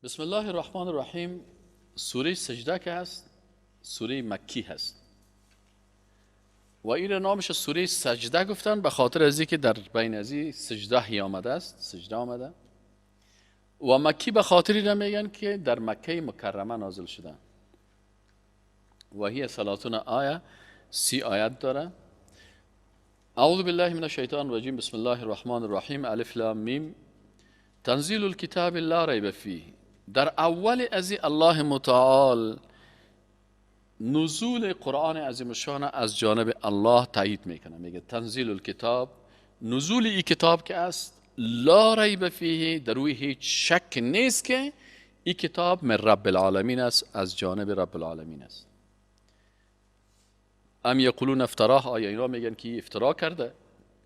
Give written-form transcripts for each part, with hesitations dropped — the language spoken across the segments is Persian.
بسم الله الرحمن الرحیم. سوره سجده که هست سوره مکی هست و این نامش سوره سجده گفتن به خاطر از اینکه در بین ازی سجده آمده است، سجده آمده. و مکی به خاطری را میگن که در مکه مکرمه نازل شده. و هی 30 آیه، 30 آیت داره. اعوذ بالله من الشیطان الرجیم. بسم الله الرحمن الرحیم. الف لام میم. تنزیل الکتاب لا ریب فیه. در اول از الله متعال نزول قرآن عظیم الشان از جانب الله تایید میکنه، میگه تنزیل الکتاب، نزول این کتاب که است، لا ریب فیه، در روی هیچ شک نیست که این کتاب من رب العالمین است، از جانب رب العالمین است. ام یقولون افتراه، آیا اینا میگن که افترا کرده،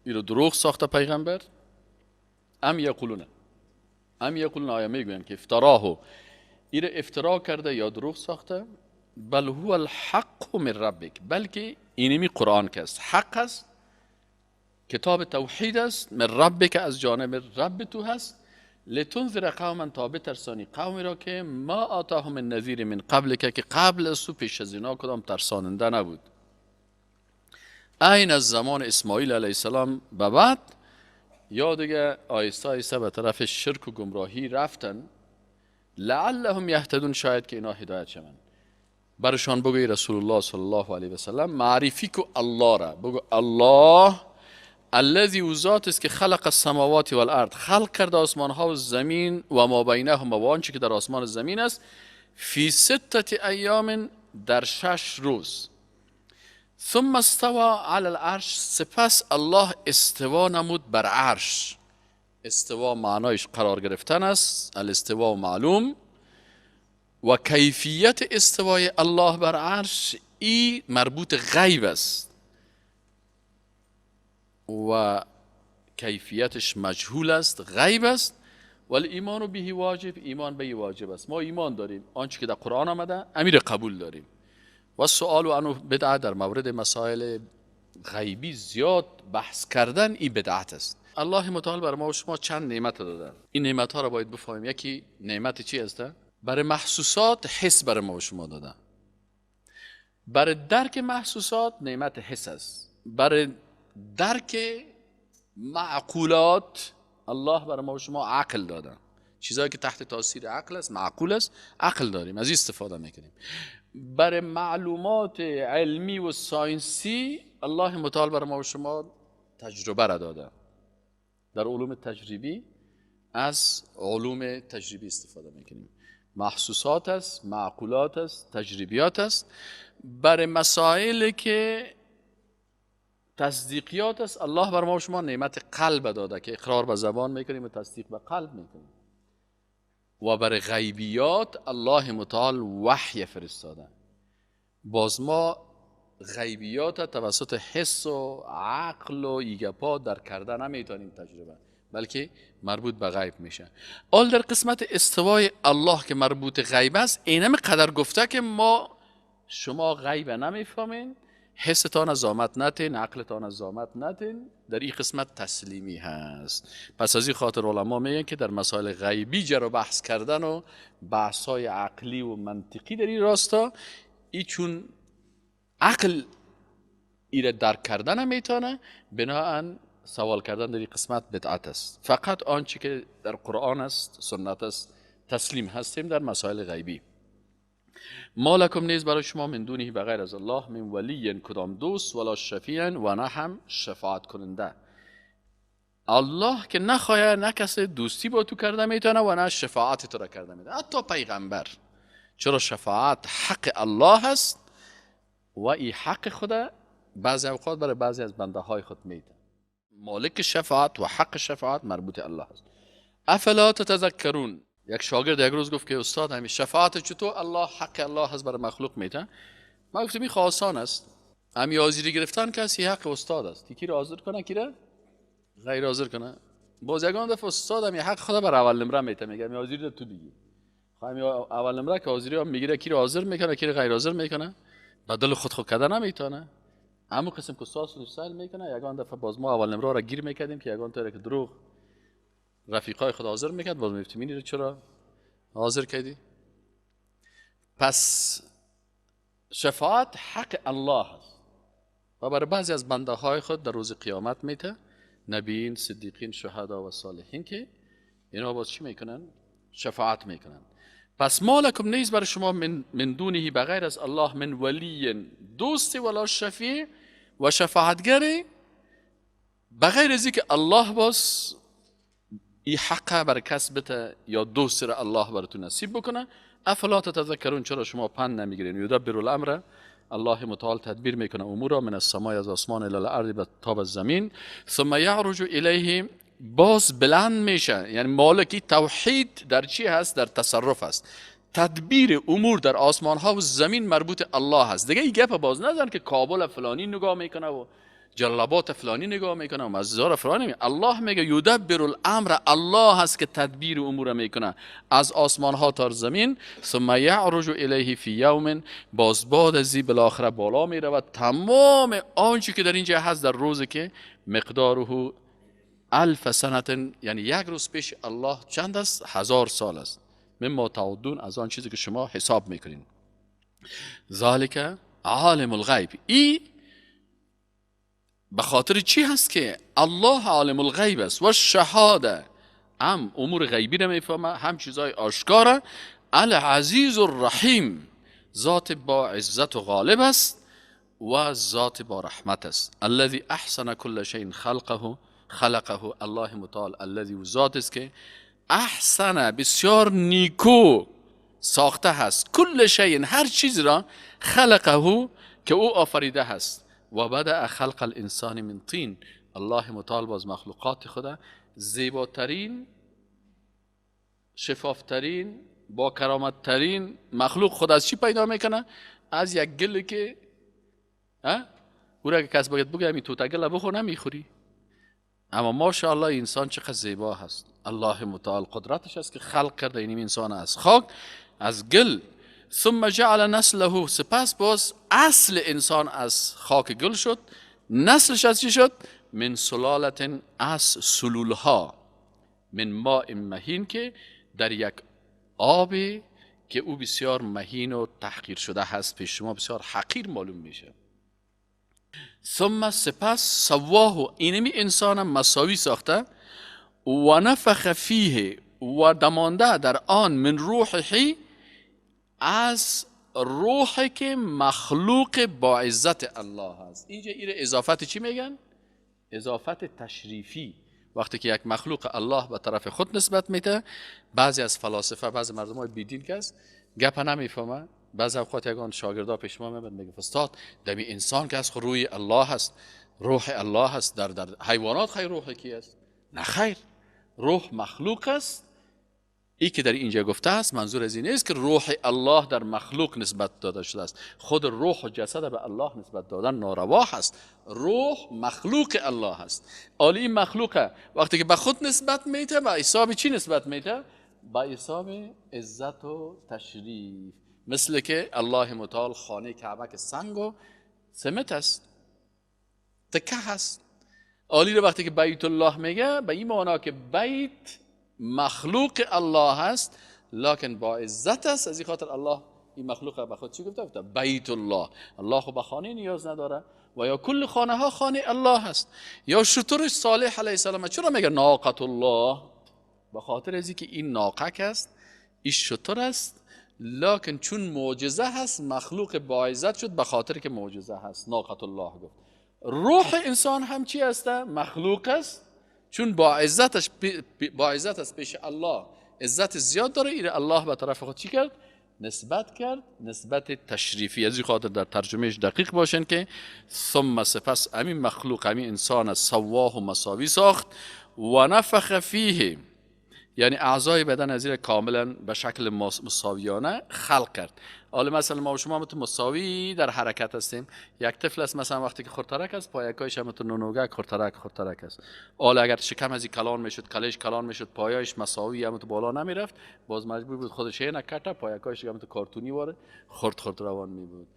اینو دروغ ساخته پیغمبر؟ ام یقولون، ام یقولون، آیا میگن که افتراه، اینو افترا کرده یا دروغ ساخته؟ بل هو الحق من ربک، بلکه اینمی قرآن که است حق است، کتاب توحید است، من ربک، از جانب رب تو هست. لتنذر قوما، تا بترسانی قومی را که ما آتاهم من نذیر من قبلک، که قبل از تو پیش از اینا کدام ترساننده نبود. عین از زمان اسماعیل علیه السلام به بعد یا دیگه آیسته آیسته به طرف شرک و گمراهی رفتن. لعلهم یهتدون، شاید که اینا هدایت شوند. برشان بگوی رسول الله صلی الله علیه و سلم، معرفی کو الله را، بگو الله الذی، او ذات است که خلق السماوات والارض، خلق کرد آسمان ها و زمین و ما بینهما، و آنچه که در آسمان و زمین است، فی سته ایام، در 6 روز. ثم استوى علی العرش، سپس الله استوا نمود بر عرش. استوا معنایش قرار گرفتن است، الاستوا معلوم. و کیفیت استوای الله بر عرش ای مربوط غیب است و کیفیتش مجهول است، غیب است. ولی ایمان به واجب، ایمان به واجب است. ما ایمان داریم، آنچه که در قرآن آمده امیر قبول داریم. و سوال و عنه بدعت، در مورد مسائل غیبی زیاد بحث کردن این بدعت است. الله متعال بر ما و شما چند نعمت داده، این نعمت ها را باید بفهمیم. یکی نعمت چی است؟ برای محسوسات حس برای ما و شما داده. برای درک محسوسات نعمت حس است. برای درک معقولات الله برای ما و شما عقل داده. چیزایی که تحت تاثیر عقل است، معقول است، عقل داریم، از این استفاده میکنیم. برای معلومات علمی و ساینسی الله متعال برای ما و شما تجربه را داده. در علوم تجربی از علوم تجربی استفاده میکنیم. محسوسات است، معقولات است، تجربیات است. برای مسائل که تصدیقیات است الله بر ما و شما نعمت قلب داده که اقرار به زبان میکنیم و تصدیق به قلب میکنیم. و برای غیبیات الله متعال وحی فرستاده. باز ما غیبیات توسط حس و عقل و ایگپا در کرده نمیتونیم تجربه، بلکه مربوط به غیب میشه. آل در قسمت استوای الله که مربوط غیب است، اینم قدر گفته که ما شما غیب نمیفهمین، حستان از زامت نتین، عقلتان از زامت نتین، در این قسمت تسلیمی هست. پس از این خاطر علما میگن که در مسائل غیبی جر و بحث کردن و بحث های عقلی و منطقی در این راستا، ای چون عقل ایره درک کردن نمیتونه، بناهن سوال کردن در این قسمت بدعت است. فقط آنچه که در قرآن است، سنت است، تسلیم هستیم در مسائل غیبی. ما لکم نیز برای شما من دونه بغیر از الله من ولی، کدام دوست، ولا شفیع، و نه هم شفاعت کننده. الله که نخواه نه کسی دوستی با تو کرده میتونه و نه شفاعت تو را کرده میتونه، حتی پیغمبر. چرا شفاعت حق الله است و این حق خدا بعضی اوقات برای بعضی از بنده های خود میده. مالک شفاعت و حق شفاعت مربوط الله است. افلا تتذکرون. یک شاگرد یک روز گفت که استاد همین شفاعت چطور الله حق الله هست برای مخلوق میده؟ ما گفتم این آسان است. همی حاضری گرفتن کسی حق استاد است، یکی را حاضر کنه کی را غیر حاضر کنه. باز یگان دفعه استاد همی حق خدا بر اول نمره میته، میگه همی حاضری را تو بگی. همی اول نمره که حاضری ها میگیره کی را حاضر میکنه کی را غیر حاضر میکنه، بدل خود خود کردن نمیتونه. همون قسم که استاد سوال میکنه، یگان دفعه باز ما اول نمره را گیر میکردیم که یگان طوری که دروغ رفیقای خود حاضر میکرد، باز میگفتیم این چرا حاضر کردی؟ پس شفاعت حق الله است و برای بعضی از بنده های خود در روز قیامت میته، نبیین، صدیقین، شهدا و صالحین، که اینا باز چی میکنن؟ شفاعت میکنن. پس ما لکم نیز برای شما من دونه بغیر از الله من ولی دوست ولا شفیع و شفاعتگری بغیر از که الله باز این حق بر کس بته یا دوست را الله براتون نصیب بکنه. افلا تتذکرون، چرا شما پند نمیگیرین؟ یدبر الامر، الله متعال تدبیر میکنه امور را، من السماء از آسمان الی الارض تا به زمین، ثم یعرج الیه باز بلند میشه. یعنی مالکی توحید در چی هست؟ در تصرف هست. تدبیر امور در آسمان ها و زمین مربوط الله هست. دیگه این گپ باز نزن که کابل فلانی نگاه میکنه و جلابات فلانی نگاه میکنه و مزار فلانی. الله میگه یدبر الامر، الله هست که تدبیر امور میکنه از آسمان ها تا زمین. ثم یعرج الیه فی یوم، باز بعد از بالاخره بالا میرود تمام آنچه که در اینجا هست در روزی که مقداره الف سنت، یعنی یک روز پیش الله چند است؟ 1000 سال است. مما تعدون، از آن چیزی که شما حساب میکنین. ذالک عالم الغیب، ای به خاطر چی هست که الله عالم الغیب است و شهاده، هم امور غیبی رو میفهمه هم چیزای آشکاره. العزیز الرحیم، ذات با عزت و غالب است و ذات با رحمت است. الذی احسن کل شیء خلقه، خلقه، الله متعال الذی و ذات است که احسن بسیار نیکو ساخته هست، کل شیء هر چیز را، خلقه که او آفریده هست. و بدأ خلق الانسان من طین، الله متعال باز مخلوقات خدا زیباترین، شفافترین، با کرامتترین مخلوق خود از چی پیدا میکنه؟ از یک گل که او را که کس باید بگه همین توته گل بخور نمیخوری، اما ماشاءالله انسان چقدر زیبا هست. الله متعال قدرتش است که خلق کرده این انسان از خاک، از گل. ثم جعل نسله، سپس باز اصل انسان از خاک گل شد. نسلش از چی شد؟ من سلالت، از سلولها، من ماء مهین، که در یک آبی که او بسیار مهین و تحقیر شده هست، پیش شما بسیار حقیر معلوم میشه. ثم سپس سواه، اینمی انسان مساوی ساخته، و نفخ فیه و دمانده در آن، من روحه، از روحی که مخلوق با عزت الله هست. اینجا ایره اضافت چی میگن؟ اضافت تشریفی. وقتی که یک مخلوق الله به طرف خود نسبت میده، بعضی از فلاسفه، بعضی مردم های بیدین که است گپ نمیفهمه، بعضی اوقات یگان شاگردا پیش ما میاد میگه استاد دمی انسان که از روی الله هست، روح الله هست، در حیوانات خیر روح کی است؟ نه خیر، روح مخلوق است. ای که در اینجا گفته است منظور از این نیست که روح الله در مخلوق نسبت داده شده است. خود روح و جسد به الله نسبت دادن ناروا هست. روح مخلوق الله هست. عالی مخلوقه وقتی که به خود نسبت میده، به حساب چی نسبت میده؟ به حساب عزت و تشریف. مثل که الله متعال خانه کعبه که سنگ و سمت است، تکه هست. عالی رو وقتی که بیت الله میگه، به این معنا که بیت مخلوق الله هست لکن با عزت است. از این خاطر الله این مخلوق به خود چی گفته؟ گفته بیت الله. الله خب به خانه نیاز نداره و یا کل خانه ها خانه الله هست. یا شتر صالح علیه السلام چرا میگه ناقة الله؟ به خاطر از اینکه این ناقه است، این شتر است، لکن چون معجزه هست مخلوق با عزت شد، به خاطر که معجزه هست ناقة الله گفت. روح انسان هم چی است؟ مخلوق است، چون با عزتش با عزت است پیش الله، عزت زیاد داره، ایره الله به طرف خود چی کرد؟ نسبت کرد، نسبت تشریفی. از این خاطر در ترجمهش دقیق باشن که ثم سپس همین مخلوق، همین انسان سواه و مساوی ساخت، و نفخ فیه، یعنی اعضای بدن از این کاملا به شکل مساویانه خلق کرد. حالا مثلا ما و شما مت مساوی در حرکت هستیم. یک طفل است مثلا وقتی که خردترک است، پایکایش هم نونوگک خردترک خردترک است. حالا اگر شکم از این کلان میشد، کلش کلان میشد، پایایش مساوی هم تو بالا نمیرفت، باز مجبور بود خودش نه کته، پایکایش هم تو کارتونی واره خرد خرد روان می بود.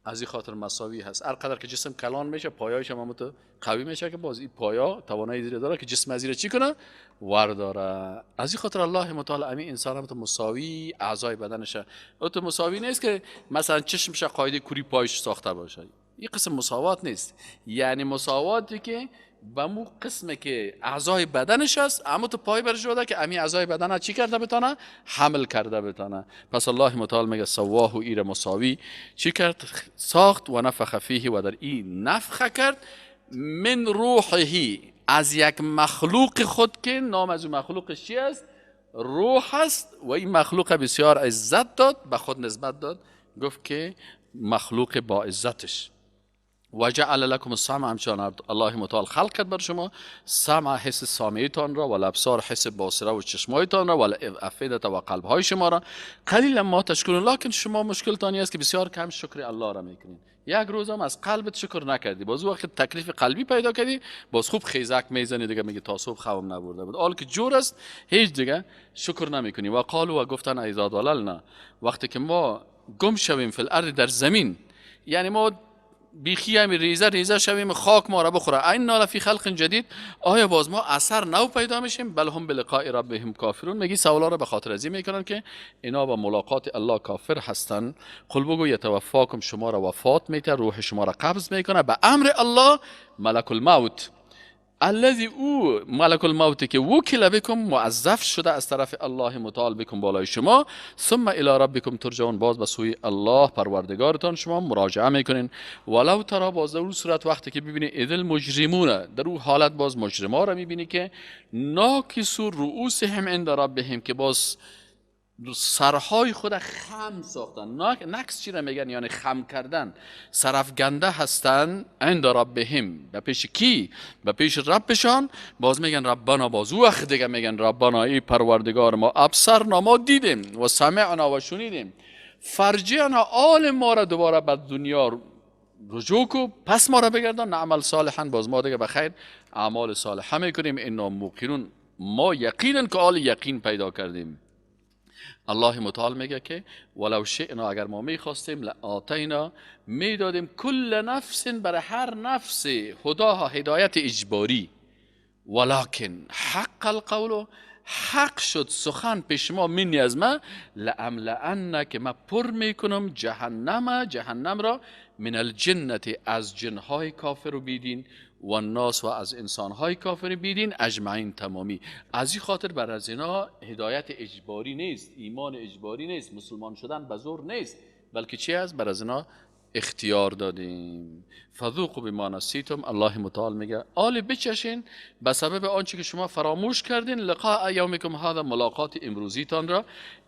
از این خاطر مساوی هست. هر قدر که جسم کلان میشه پایایش هم قوی میشه که باز این پایا توانایی زیر داره که جسم از چی کنه؟ ورداره. از این خاطر الله متعال امی انسان هم مساوی اعضای بدنشه. او تو مساوی نیست که مثلا چشمش قاعده کوری پایش ساخته باشه. این قسم مساوات نیست. یعنی مساواتی که به مو قسمه که اعضای بدنش است، اما تو پای برش داده که امی اعضای بدن چی کرده بتانه؟ حمل کرده بتانه. پس الله متعال میگه سواه و ایر مساوی چی کرد؟ ساخت. و نفخ فیه، و در این نفخ کرد، من روحه، از یک مخلوق خود که نام از اون مخلوقش چی است؟ روح است. و این مخلوق بسیار عزت داد، به خود نسبت داد، گفت که مخلوق با عزتش. و جعل لكم السمع، همچنان الله متعال خلق کرد بر شما سمع، حس سامعیتان را، و الابصار، حس باصره و چشمایتان را، و الافئده و قلبهای شما را. قلیلا ما تشکرون، لکن شما مشکلتان است که بسیار کم شکر الله را میکنین. یک روز هم از قلبت شکر نکردی، باز وقت تکلیف قلبی پیدا کردی، باز خوب خیزک میزنی دیگه، میگی تا صبح خوابم نبرده بود. حال که جور است هیچ دیگه شکر نمیکنی. و قالوا، و گفتن اذا ضللنا، وقتی که ما گم شویم، فی الارض، در زمین، یعنی ما بیخی همی ریزه ریزه شویم، خاک ما را بخوره، اینا لفی خلق جدید، آیا باز ما اثر نو پیدا میشیم؟ بل هم بلقاء ربهم کافرون. میگی سوالا را به خاطر ازی میکنن که اینا با ملاقات الله کافر هستن. قل بگو یتوفاکم، شما را وفات میته، روح شما را قبض میکنه به امر الله ملک الموت، الذی، او ملک الموت که وکل بكم، موظف شده از طرف الله متعال، بكم، بالای شما. ثم الی ربکم ترجعون، باز به سوی الله پروردگارتان شما مراجعه میکنین. ولو تری، باز در اون صورت وقتی که ببینی، اذ المجرمون، در اون حالت باز مجرما را میبینی که ناکسوا رؤوسهم عند ربهم، که باز سرهای خود خم ساختن. نکس چی را میگن؟ یعنی خم کردن، سرفگنده هستن. عند ربهم، به پیش کی؟ به پیش ربشان. باز میگن ربنا، باز وقت دیگه میگن ربنا، ای پروردگار ما، ابصرنا، ما دیدیم، و سمعنا، و شنیدیم، فارجعنا، آل ما را دوباره به دنیا رجوع کو، پس ما را بگردان، نعمل صالحا، باز ما دیگه بخیر اعمال صالحه میکنیم، انا موقنون، ما یقینا که آل یقین پیدا کردیم. الله متعال میگه که ولو شئنا، اگر ما میخواستیم، لآتینا، میدادیم، کل نفس، برای هر نفس، هداها، هدایت اجباری. ولکن حق القول، حق شد سخن پیش ما، منی، از ما، لأملأن، که ما پر میکنم، جهنم، جهنم را، من الجنة، از جنهای کافر و بیدین، و الناس، و از انسانهای کافر بیدین، اجمعین، تمامی. از این خاطر بر از اینا هدایت اجباری نیست، ایمان اجباری نیست، مسلمان شدن به زور نیست، بلکه چی است؟ بر از اینا اختیار دادیم. فذوقوا بما نسیتم، الله متعال میگه آل بچشین به سبب آنچه که شما فراموش کردین، لقاء یومکم هذا، ملاقات امروزیتان را،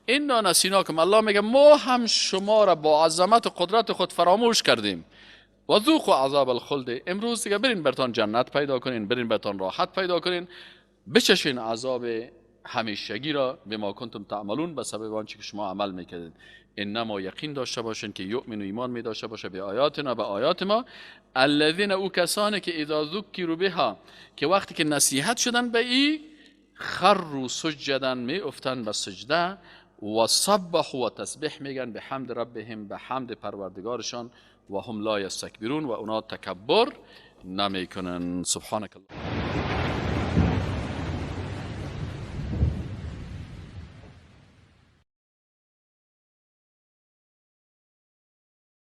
انا نسیناکم، الله میگه ما هم شما را با عظمت و قدرت خود فراموش کردیم. و ذوقوا عذاب الخلد، امروز دیگه برین برتان جنت پیدا کنین، برین برتان راحت پیدا کنین، بچشین عذاب همیشگی را، بما کنتم تعملون، به سبب آنچه که شما عمل میکردین. انما، یقین داشته باشین که یؤمن، ایمان می داشته باشه، بآیاتنا، به آیات ما، الذین، او کسانی که اذا ذکروا بها، که وقتی که نصیحت شدن به ای، خروا سجدا، می افتن به سجده، و سبحوا، و تسبیح میگن، بحمد ربهم، به حمد پروردگارشان، و هم لا یستکبرون، و اونا تکبر نمیکنن. سبحانك الله.